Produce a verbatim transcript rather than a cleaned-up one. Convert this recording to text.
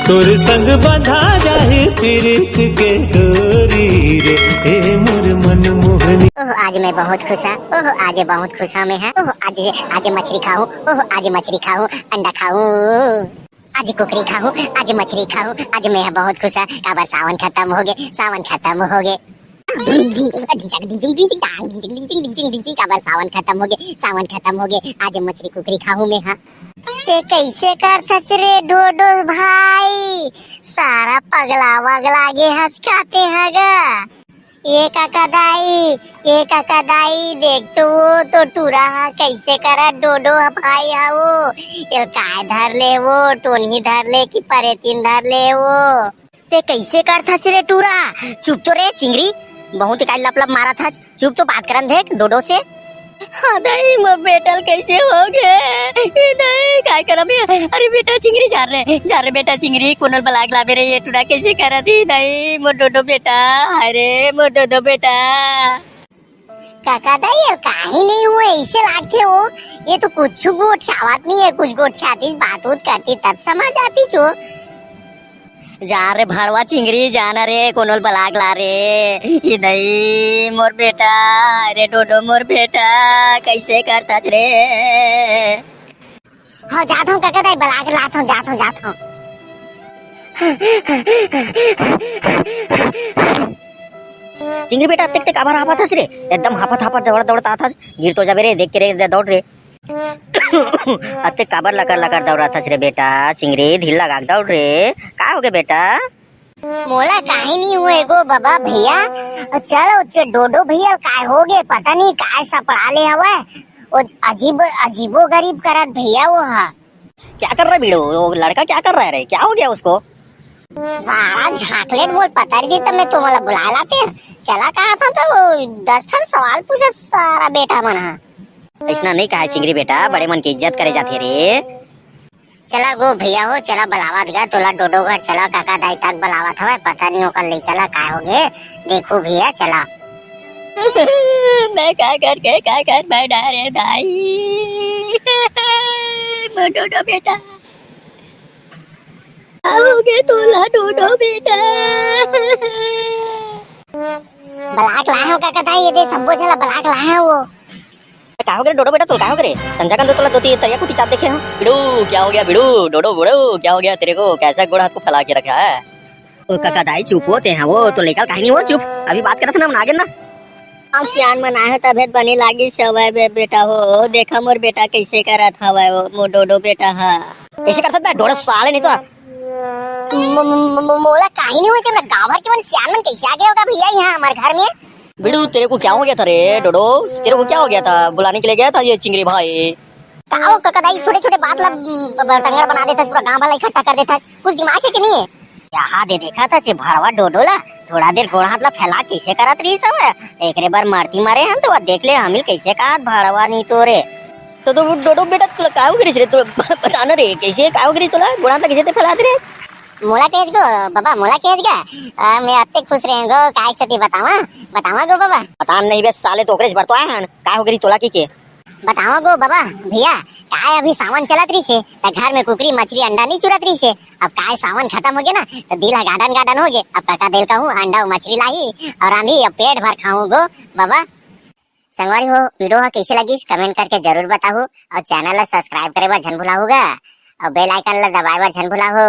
तोर संग बंधा जाही प्रीत के डोरी रे, ए मोर मन मोहनी। ओह, आज मैं बहुत खुश हूँ। ओह, आज बहुत खुश हूँ मैं, हाँ। ओह, आज, आज मछली खाऊं। ओह, आज मछली खाऊं, अंडा खाऊं। आज कुकरी खाऊं, आज मछली खाऊं। आज मैं बहुत खुश हूँ, काबर सावन खत्म हो गे, सावन खत्म हो गे। काबर सावन खत्म हो गे, सावन खत्म हो गे। आज मछली कुकरी खाऊं मैं, हाँ। ते कैसे करथच रे डोडो भाई, सारा पगला वगला गे हस का ते ह गा। ए काका दाई, ए काका दाई, देख तो वो तो टूरा हा कैसे करत डोडो हा भाई हा वो। एल काय धर ले वो, टोनही धर ले कि परेतिन धर ले वो। ते कैसे करथस रे टूरा? चुप तो रे चिंगरी, बहुत ही काय लप लप मारत हस। चुप तो बात करन दे डोडो से। हाँ दाई, मोर बेटा ल कैसे हो गे? ए दाई, काय करब ये? अरे बेटा चिंगरी, जा रे, जा रे बेटा चिंगरी, कोनो ल बलाग लाबे रे, ये टूरा कैसे करत ही दाई, मोर डोडो बेटा, हाय रे, मोर डोडो बेटा। काका दाई, ये काहे नहीं हुए, ऐसे लागथे हो, ये तो कुछ गोठियावत नहीं है, कुछ गोठियाती बात उत करती तब समझ आती छो। जा रे भड़वा चिंगरी, जा ना रे, कोनो ल बलाग ला रे। ई दई मोर बेटा, रे डोडो मोर बेटा, कैसे करथस रे? हाँ, जात हूँ काका दाई, बलाग लात हूँ, जात हूँ, जात हूँ। चिंगरी बेटा, अतेक ते काबर हाफत हस रे? एकदम हाफत हाफत दौड़ दौड़त आथस, गिर तो जाबे रे, देख के रे, दौड़ रे। अतेक काबर लकर लकर दौड़त हस रे बेटा? चिंगरी, धीर लगा के दौड़ रे। का होगे बेटा? मोला काहे नहीं हुए गो बबा भैया। चल, उच्चे डोडो भैया ल काय होगे, पता नहीं काय सपड़ा ले हवय। वो अजीब, अजीबो गरीब करत भैया वो हा। क्या कर रहा है बीड़ू? वो लड़का क्या कर रहा है रे? क्या हो गया उसको? सारा झाकलेट बोल पता नहीं, तब मैं तुम्हाला बुला लाते। चला कहा था तो वो दस ठन सवाल पूछे सारा बेटा मन हा। ऐसना नहीं कहा चिंगरी बेटा, बड़े मन की इज्जत करे जाथे रे। चला गो भैया हो, चला बलावत गा तोला डोडो घर, चला काका दाई तक बलावत हवय, पता नहीं ओकर लइका ला काय होगे, देखू भैया चला। मैं का करके का कर बैठा रे दाई, मोर डोडो बेटा, आओगे तोला डोडो बेटा। बलाक लाए हो काका दाई, ये दे सब्बो झला बलाक लाए हो वो। का हो गे रे डोडो बेटा, तोला का हो गे रे? संझा कन तो तोला दो तीन तरिया कुटी चाप देखे हो। बिड़ू, क्या हो गया बिड़ू? डोडो बड़ो, क्या हो गया तेरे को? कैसा गोड़ हाथ को फैला के रखा है? ओ काका दाई चुप हो ते हैं, वो तो लेकर कहीं नहीं हो, चुप। अभी बात करत ना, नागिन ना। हम सियान मन आए हो तभे बने लागी सवय बे बेटा हो। देखा मोर बेटा कैसे करत हवय वो, मोर डोडो बेटा हा। कैसे करत बे डोडो साले नहीं तो। म-, म-, म-, मोला काहे नहीं होय, तेरा गाँव भर के मन सियान मन कैसे आ गए होगा भैया यहाँ हमारे घर में? बिड़ू, तेरे को क्या हो गया था रे डोडो? तेरे को क्या हो गया था? बुलाने के लिए गया था ये चिंगरी भाई। का हो काका दाई, छोटे-छोटे बात ला, ब-, ब-, बड़तंगड़ बना देथस, पूरा गांव वाला इकट्ठा कर देथस। कुछ दिमाग है कि नहीं है? यहाँ दे देखा था चे भड़वा डोडो ला, थोड़ा देर गोड़ हाथ ला फैला कैसे करत रही सब। एकरे बार मरती मारे हम तो, देख ले हमिल कैसे कहा भड़वा नहीं तो रे। तो, तो वो डोडो बेटा तोला का हो गे रे, तोला बता ना रे, कैसे का हो गे रे तोला, गोड़ हाथ ला कैसे ते फैलात रे? मोला कहेस गो, बाबा, मोला कहेस गा? आ, मैं अत्ते खुश रहे गो, काय सती बतावा, बतावा गो बाबा। पता नहीं बे साले, तो ओकरे से बर तो आए हन, का हो गे रे तोला की के? बतावा गो बाबा, भैया, काय अभी सावन चलत रही से, त घर में कुकरी, मछली, अंडा नहीं चुरत रही से। अब काय सावन खत्म हो गया ना, तो दिल ह गार्डन गार्डन हो गया। अब काका दिल कहूँ अंडा अउ मछली लाही और रांधी, अब पेट भर खाऊं गो बाबा। संगवारी हो, वीडियो ह कैसे लगिस, कमेंट करके जरूर बताहू और चैनल ला सब्सक्राइब करे बर झन भुलाहू गा और बेल आइकन ला दबाए बर झन भुलाहू।